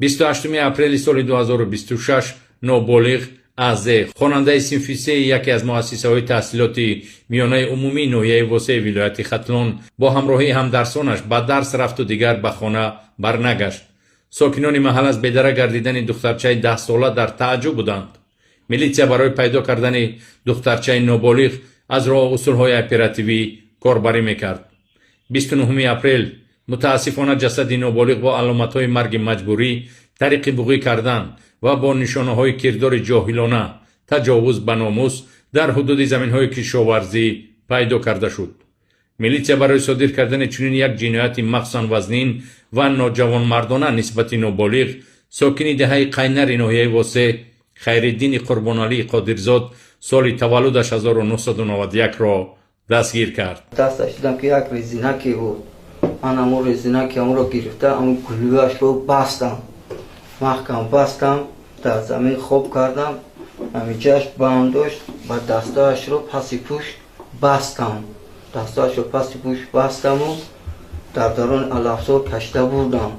28 апрели соли 2026 ноболиғ АЗ, хонандаи синфи сеи яке аз муассисаҳои таҳсилоти миёнаи умумии ноҳияи Восеи вилояти Хатлон, бо ҳамроҳии ҳамдарсонаш ба дарс рафту дигар ба хона барнагашт. Сокинони маҳал аз бедарак гардидани духтарчаи 10-сола дар тааҷҷуб буданд. Милитсия барои пайдо кардани духтарчаи ноболиғ аз роҳу усулҳои оперативӣ корбарӣ мекард. 29 апрел, мутаассифона, ҷасади ноболиғ бо аломатҳои марги маҷбурӣ тариқи буғӣ кардан ва бо нишонаҳои кирдори ҷоҳилона, таҷовуз ба номус дар ҳудуди заминҳои кишоварзӣ пайдо карда шуд. Милитсия барои содир кардани чунин як ҷинояти махсусан вазнин ва ноҷавонмардона нисбати ноболиғ, сокини деҳаи Қайнари ноҳияи Восе, Хайриддини Қурбоналии Қодирзод, соли таваллудаш 1991-ро дастгир кард. Дасташ дидам, ки як резинаке буд. Ман ҳамон резинаки ҳамонро гирифта, ҳамон гулӯяшро бастам, маҳкам бастам, дар замин хоб кардам. Ҳамиҷаш банд дошт ва дастаашро паси пушт бастам, дастаашро паси пушт бастаму дар дарони алафзор кашида бурдам.